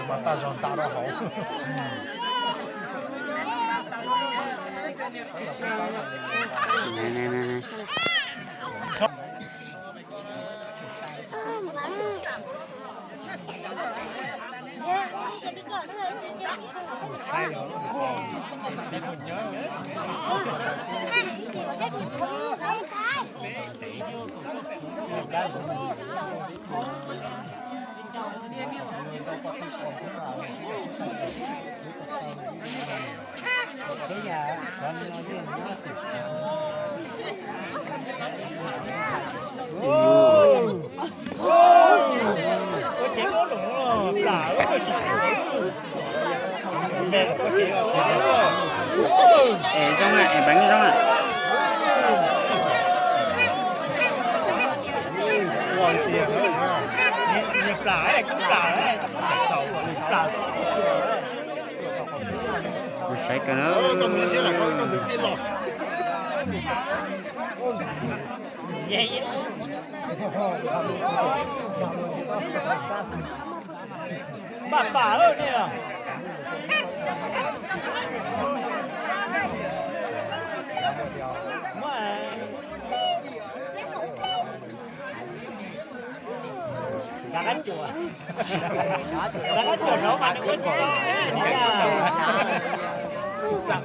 Mas tag zog nta rau hauv. Es zoo na, es npeev zoo na. Saib kawg na. Npaj pam lawm ne. Rov qab cuam, rov qab cuam saud mas nws muab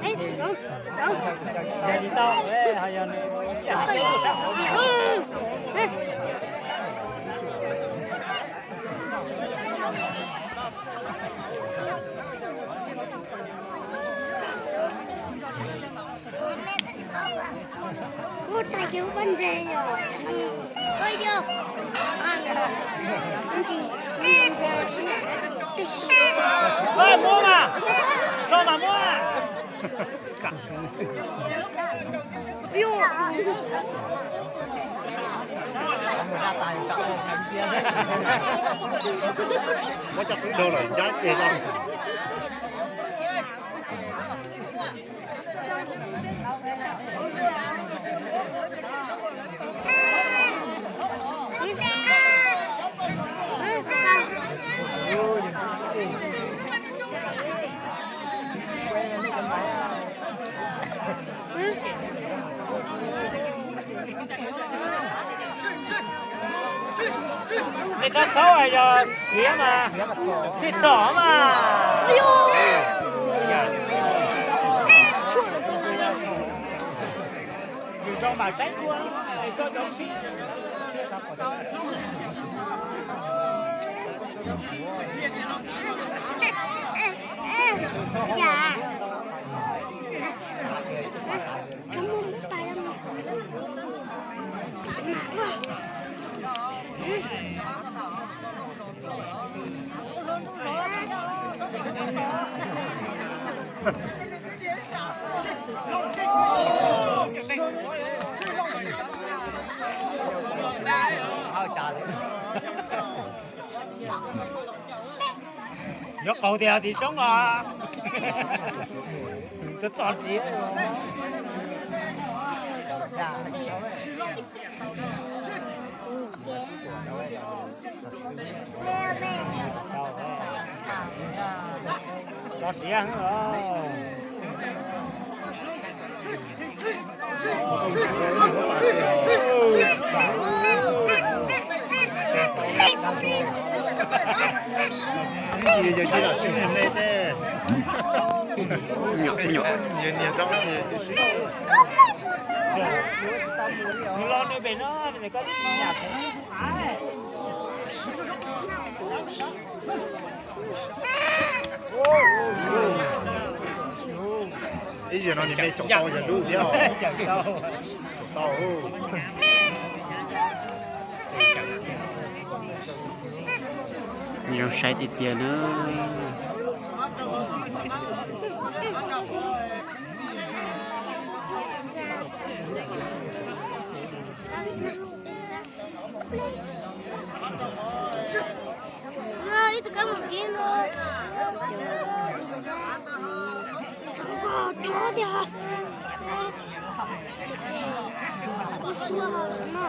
tsis tau. Ces tsis tau, ho yog nws ib yam li sab hauv. Ua tag ces ua pob ntseg yog, ua yog. Muab mas, so mas muab. Muab cov qwb dhau lawm ncab ces no. Peb txhob txhob yog khiav mas, peb txhob mas. Yus zoo mas saib ua, coj cov tsheb. Yuav qaug tias tiv soob os. Txog txog siav. Txog siav os. Yog ib los sib nyiam ne tej. Nyuam, nyuam. Nyias nyias rau. Los nws pem no, nws koj nyiam. Ib zaug no nws me xyaum tau yog lub thiab os. Xyaum tau. Xyaum tau. Zoo saib tiag tiag na. Ib tug kab mus kib no. Tov tiag. Ua suab no.